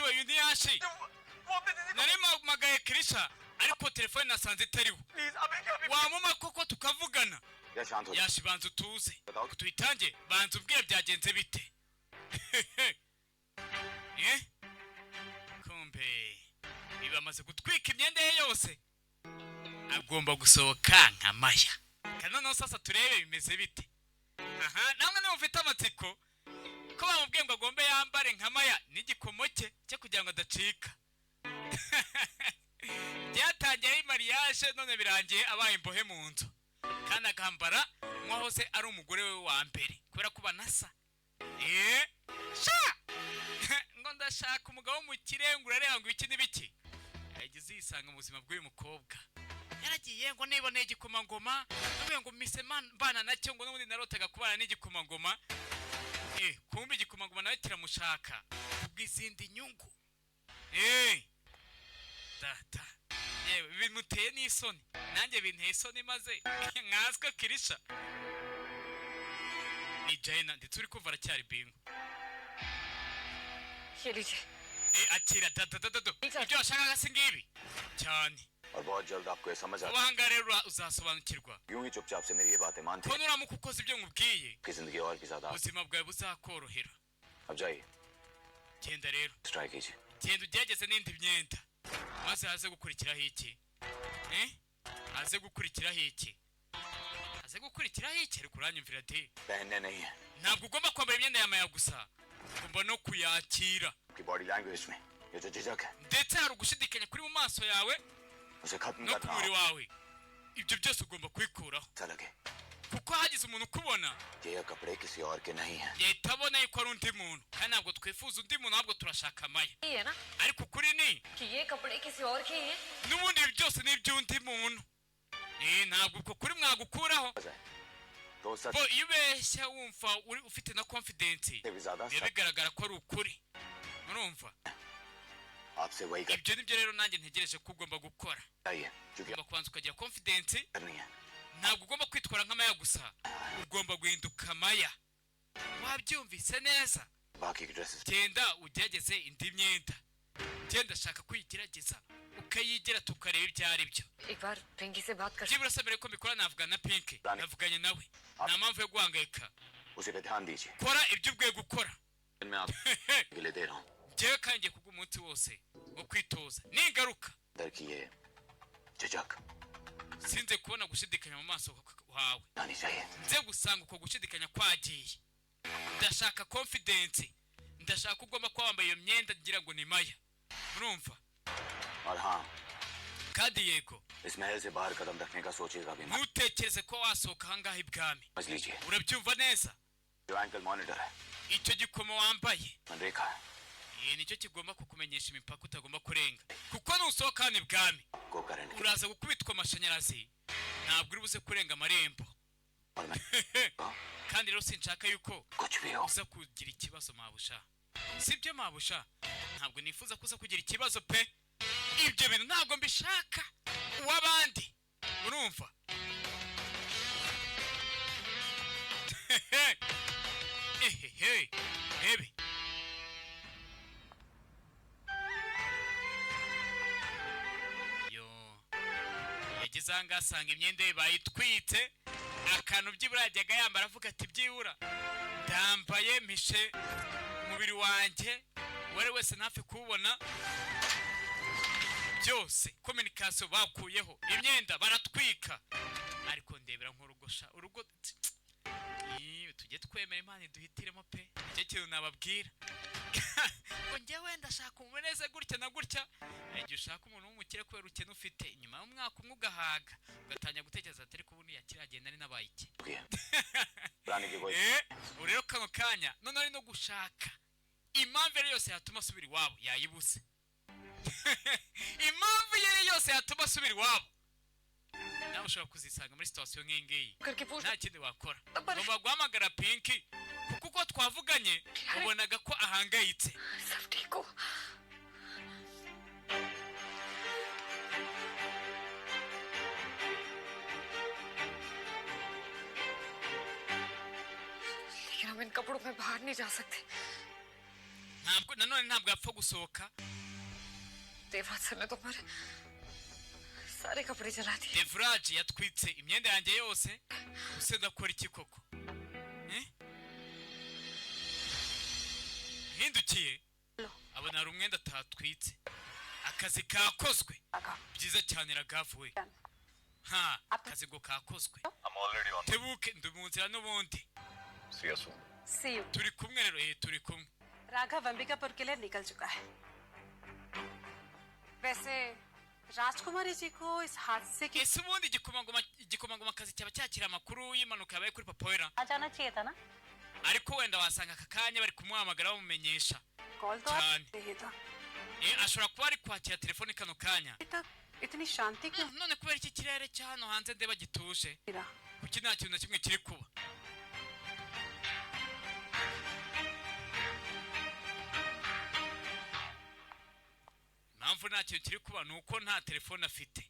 Way, uyu ni Yashi. वो अपनी दीदी को Nari mpamagaye Kirisha, ariko telefone nasanze itariho. Please अभी क्या अभी Wamuma koko tukavugana? या शांत हो Yashi, banza utuze. बताओ। Tubitange, banza ubwire byagenze bite. Eh, kumbe ibi bamaze gutwika imyenda ye yose, agomba gusohoka nka Maya. Kandi noneho sasa turebe bimeze bite. Aha namwe niba mufite amatsiko ko bamubwiye ngo agombe yambare nka Maya n'igikomo cye cyo kugira ngo adacika. Byatangiye ari mariage, none birangiye abaye imbohe mu nzu, kandi akambara nk'uwahoze ari umugore we wa mbere kubera ko banasa. Eee sha, ngo ndashaka umugabo w'umukire, ngo urareba ngo ibiki n'ibiki. Yagize yisanga mu buzima bw'uyu mukobwa, yaragiye ngo niboneye igikomangoma, navuye ngo mise mbana nacyo, ngo n'ubundi narotaga kubana n'igikomangoma. Eh, kumbe igikomangoma nawe kiramushaka kubw'izindi nyungu. Eh data, yewe bimuteye n'isoni, nanjye binteye isoni, maze nkanswe Kirisha ni Jayina, ndetse uri kumva aracyari bingo. ये लीजिए। Eh, akira dada dada do, ibyo washakaga si ngibi cyane. और बहुत जल्द आपको ये समझ आ Vuba aha ngaha rero uzasobanukirwa यूं ही चुपचाप से मेरी ये बातें मानते ko nuramuka ukoze ibyo nkubwiye, कि जिंदगी और भी ज्यादा ubuzima bwawe buzakorohera. अब जाइए। Genda rero. Try कीजिए। Genda ugerageze n'indi myenda, maze haze gukurikiraho iki? Eh, haze gukurikiraho iki? Haze gukurikiraho iki? Ariko uranyumvira de. पहनने नहीं है। Ntabwo ugomba kwambara imyenda ya Maya gusa, ugomba no kuyakira. आपकी body language में ये जो झिझक है, Ndetse hari ugushidikanya kuri mu maso yawe उसे खत्म no ku करना mubiri हो wawe, ibyo byose ugomba kubikuraho, ऐसा लगे kuko hagize umuntu ukubona कि ये कपड़े किसी और के नहीं हैं। yahita abona yuko ari undi muntu, kandi ntabwo twifuza undi muntu, ahubwo turashaka Maya. ये है ना Ariko ukuri ni कि ये कपड़े किसी और के ही हैं। n'ubundi ibi byose ni iby'undi muntu. Eh, ntabwo uko kuri mwagukuraho. तो सच Bo iyo ubeshya wumva uri ufite na confidence, से भी ज्यादा biba सच bigaragara ko ari ukuri, urumva? आपसे वही करना Ibyo nibyo rero nanjye ntegereje ko ugomba gukora. चाहिए क्योंकि Ugomba kubanza ukagira confidence. करनी है। Ntabwo ugomba kwitwara nka Maya gusa, ugomba guhinduka Maya. Wabyumvise neza? बाकी की dresses Genda ugerageze indi myenda, genda, shaka kuyigerageza ukayigira, tukareba ibyo ari byo. एक बार पिंकी से बात कर। Byibura se mbere ko mbikora navugana na Pinki, navuganye nawe, nta mpamvu yo guhangayika. उसी पे ध्यान दीजिए। Kora ibyo ubwiye gukora. मैं आपके लिए दे रहा हूँ। Njyewe kandi ngiye kubwa umunsi wose wo kwitoza, ningaruka अंदर की ये झिझक sinze kubona gushidikanya mu maso hawe. आनी चाहिए। Nze gusanga uko gushidikanya kwagiye. Ndashaka confidence, ndashaka ko ugomba kuba wambaye iyo myenda ngira ngo ni Maya, murumva? और हाँ, Kandi yego, इस महल से बाहर कदम रखने का सोचिएगा भी मत। ntutekereze ko wasohoka ahangaha ibwami. समझ लीजिए। Urabyumva neza? जो एंकल मॉनिटर है, Icyo gikomo wambaye, मनरेखा है, eh, nicyo kigomba kukumenyesha imipaka utagomba kurenga, kuko nusohoka hano ibwami आपको current uraza gukubitwa amashanyarazi, ntabwo uri buze kurenga amarembo. और मैं Kandi rero sinshaka yuko कुछ भी हो, uza kugira ikibazo, mabusha, sibyo mabusha? Ntabwo nifuza ko uza kugira ikibazo pe, ibyo bintu ntabwo mbishaka uw'abandi, urumva? Ehehe, rebe yo, yageze aha ngaha asanga imyenda ye bayitwitse, akantu byibura yajyaga yambara avuga ati byibura ndambaye mpishe umubiri wanjye, uwo ari wese ntapfe kuwubona. Byose communication bakuyeho, imyenda baratwika, ariko ndebera nk'urugosha urugo. Ii, tujye twemera Imana iduhitiremo pe, nicyo kintu nababwira, ngo njyewe ndashaka umuntu gutya na gutya. Hari igihe ushaka umuntu w'umukire kubera ukene ufite, inyuma y'umwaka umwe ugahaga, ugatangira gutekereza ati ariko ubundi yakiragenda ari nabaye iki? रानी की कोई Eh, ubu rero kano kanya none ari no gushaka impamvu iyo ari yose yatuma asubira iwabo, yayibuze. Impamvu iyo ari yose yatuma asubira iwabo, nawe ushobora kuzisanga muri situation nk'iyi ngiyi. करके पूछ। Nta kindi wakora, ugomba guhamagara Pinki, kuko uko twavuganye ubonaga ko ahangayitse. सब ठीक हो। लेकिन हम इन कपड़ों में बाहर नहीं जा सकते। Ntabwo nanone ntabwo yapfa gusohoka. Devraj sir ने तो हमारे सारे कपड़े जला दिए। Devraj yatwitse imyenda yanjye yose. Use ndakora iki koko? Eh? Hindukiye abona hari umwenda atatwitse. Akazi kakozwe byiza cyane. Ragavuwe ha, akazi ngo kakozwe. I'm already on. Tebuke, ndi mu nzira n'ubundi. See you soon. See you. Turi kumwe rero, turi kumwe. Raghav Ambikapur के लिए निकल चुका है। वैसे राजकुमारी जी को इस हादसे की Ese ubundi igikomangomakazi cyaba cyakira amakuru y'impanuka yabaye kuri papa wera? आ जाना चाहिए था ना। Ariko wenda wasanga aka kanya bari kumuhamagara bamumenyesha. Call तो cyane. चाहिए था। Ashobora kuba ari kwakira telefone kano kanya. अभी तक इतनी शांति क्यों None kubera iki kirere cya hano hanze ndeba gituje? रहा? Kuki nta kintu na kimwe kiri kuba? Impamvu nta kintu kiri kuba ni uko nta telefone afite.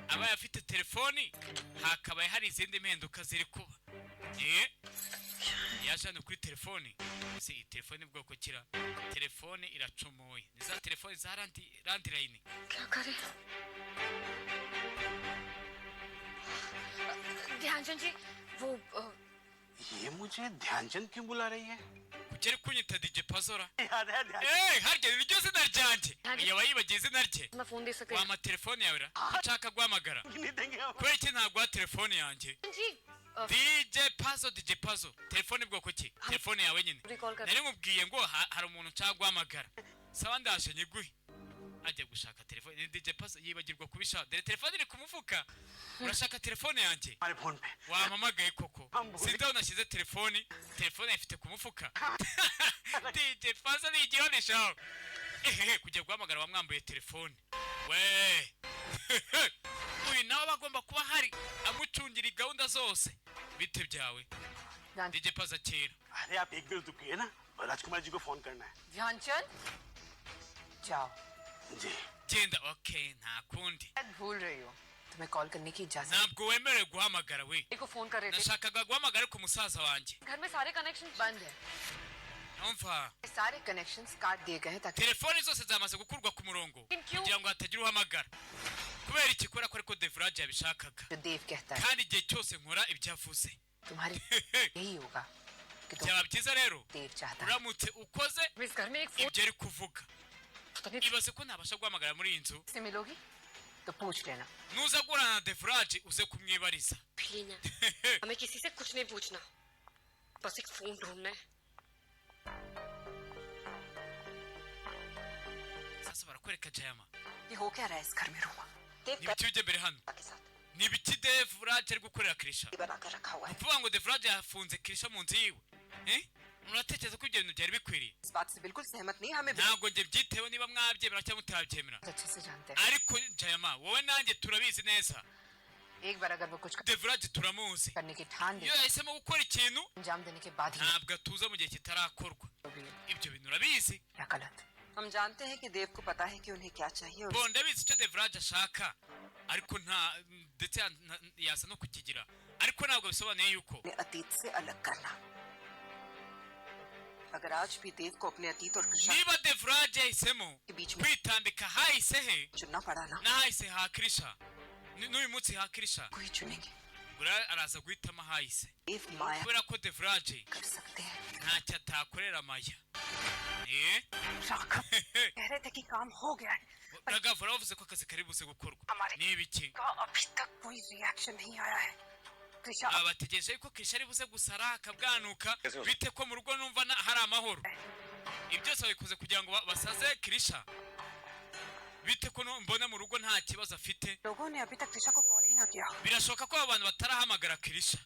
Abaye afite telefoni hakabaye hari izindi mpinduka ziri kuba. Yaje hano kuri telefoni. Ese iyi telefoni bwoko kira telefone iracomoye? Ni za telefoni za landline. क्या करें ध्यानचंद जी, वो ये मुझे ध्यानचंद क्यों बुला रही है? Kuki ari kunyita DJ Pazora? याद है ध्यान Harya ni ryo zina ryanjye? Yaba yibagiye izina rye. मैं फोन दे सके? Wampa telefone yawe ra? Ko nshaka guhamagara. नहीं देंगे हम। Kubera iki ntaguha telefone yanjye? Ji. DJ Pazo, DJ Pazo, telefone bwoko ki? Telefone yawe nyine. Recall कर Nari nkubwiye ngo hari umuntu nshaka guhamagara. Sawa, ndaje nyiguhe. Ajya gushaka telefone ni DJ Pazo, yibagirwa kubishaka. Dore telefone iri ku mufuka. Urashaka telefone yanjye? हमारे phone पे Wampamagaye koko? Sinzi aho nashyize telefoni. Telefone ifite ku mufuka. DJ Pazo ni igihoneshaho. Ehehe, kujya guhamagara wamwambuye telefone we. Uyu nawe aba agomba kuba hari amucungira gahunda zose. Bite byawe, DJ Pazo? Kera. अरे आप एक दिल दुखी है ना, राजकुमार जी को फोन करना है। ध्यानचंद, जाओ। जी। Genda, okay, nta kundi. शायद भूल रही हो, तुम्हें कॉल करने की इजाजत Ntabwo wemerewe guhamagara we. को फोन कर रहे थे। Nashakaga guhamagara ariko umusaza wanjye. घर में सारे कनेक्शन बंद है। Umva. सारे कनेक्शंस काट दिए गए हैं ताकि Telefoni zose zamaze gukurwa ku murongo Thank you. kugira ngo hatagira uhamagara. Kubera iki? Kubera ko ariko Devraj yabishakaga. जो देव कहता है Kandi igihe cyose nkora ibyo avuze. तुम्हारी यही होगा कि तुम Byaba byiza rero देव चाहता है। uramutse ukoze इस घर में एक phone ibyo ari kuvuga. पता नहीं Ibaze ko ntabasha guhamagara muri iyi nzu. से मिलोगी तो पूछ लेना। Nuza guhura na Devraj uze kumwibariza. लेना, हमें किसी से कुछ नहीं पूछना, बस एक फोन ढूंढना है। Sasa barakwereka Jayama. ये हो क्या रहा है इस घर में Ruma? Ni ibiki bijya mbere hano? के साथ Ni ibiki Devraj ari gukorera Kirisha? बनाकर रखा हुआ है। Ukuvuga ngo Devraj yafunze Kirisha mu nzu yiwe. Eh, muratekereza ko ibyo bintu byari bikwiriye? इस बात से बिल्कुल सहमत नहीं, हमें Ntabwo njye byitewe niba mwabyemera cyangwa mutabyemera. बहुत अच्छे से जानते हैं। Ariko Jayama, wowe nanjye turabizi neza. एक बार अगर वो कुछ Devraj turamuzi. करने की ठान ले Iyo yahisemo gukora ikintu, अंजाम देने के बाद ही ntabwo atuza mu gihe kitarakorwa. भी है Ibyo bintu urabizi. या गलत। हम जानते हैं कि देव को पता है कि उन्हें क्या चाहिए और Bo ndabizi icyo Devraj ashaka, ariko nta ndetse yasa no kukigira, ariko ntabwo bisobanuye yuko अपने अतीत से अलग करना। अगर आज भी देव को अपने अतीत और कृष्णा niba Devraj yahisemo के बीच में kwitambika hahise he चुनना पड़ा ना, n'ahahise ha Kirisha, n'uyu munsi ha Kirisha, को ही चुनेंगे। ubwo rero araza guhitamo ahahise, देव माया kubera ko Devraj कर सकते हैं। ntacyo atakorera Maya. Eh? Raghav कह रहे थे कि काम हो गया है। Ragavura bavuze ko akazi kari buze gukorwa. हमारे Ni ibiki? का अभी तक कोई रिएक्शन नहीं आया है। Krisha Aba bategereje yuko Kirisha ari buze gusara akabwanuka. Bite ko mu rugo numva hari amahoro? Ibi byose babikoze kugira ngo basaze Kirisha. Bite ko mbona mu rugo nta kibazo afite? लोगों ने अभी तक कृषा को कॉल ही ना किया। Birashoboka ko aba bantu batarahamagara Kirisha,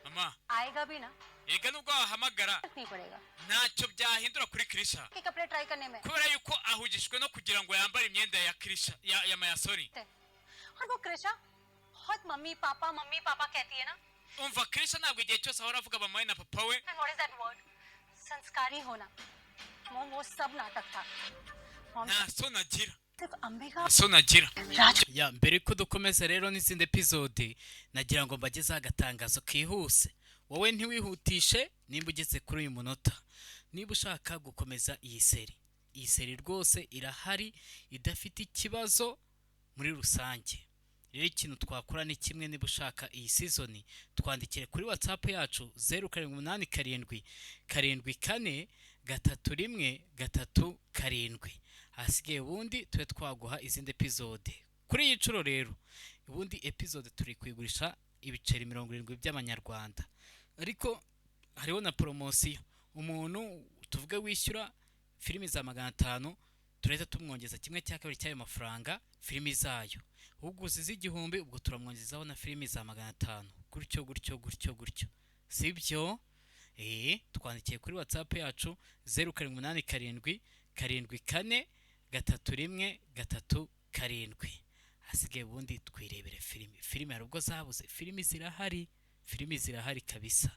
mama. आएगा भी ना, Ega nubwo wahamagara, नहीं पड़ेगा ntacyo byahindura kuri Kirisha, के कपड़े ट्राई करने में kubera yuko ahugishwe no kugira ngo yambare imyenda ya Kirisha, ya Mayasori. और वो कृषा बहुत मम्मी पापा कहती है ना। Umva, Kirisha ntabwo igihe cyose ahora avuga mama we na papa we. What is that word, संस्कारी होना। मोम, वो सब नाटक था mom. Nta soni agira. सिर्फ Ambika Soni agira. Raj Ya mbere ko dukomeza rero n'izindi episode, nagira ngo mbagezeho agatangazo kihuse. Wowe ntiwihutishe. Nimba ugeze kuri uyu munota, niba ushaka gukomeza iyi série, iyi série rwose irahari, idafite ikibazo muri rusange. Rero ikintu twakora ni kimwe: niba ushaka iyi season, twandikire kuri WhatsApp yacu 0787743137. Hasigaye ubundi tube twaguha izindi episode. Kuri iyi nshuro rero, ubundi episode turi kuyigurisha ibiceri 70 by'amanyarwanda, ariko hariho na poromosiyo. Umuntu tuvuge wishyura filimi za 500, turahita tumwongeza kimwe cya kabiri cy'ayo mafaranga filimi zayo. Uguze iz'igihumbi, ubwo turamwongezaho na filimi za 500, gutyo gutyo gutyo gutyo, sibyo? Twandikiye kuri WhatsApp yacu 0787743137. Hasigaye ubundi twirebere filimi. Filimi hari ubwo zabuze? Filimi zirahari, filimi zirahari kabisa.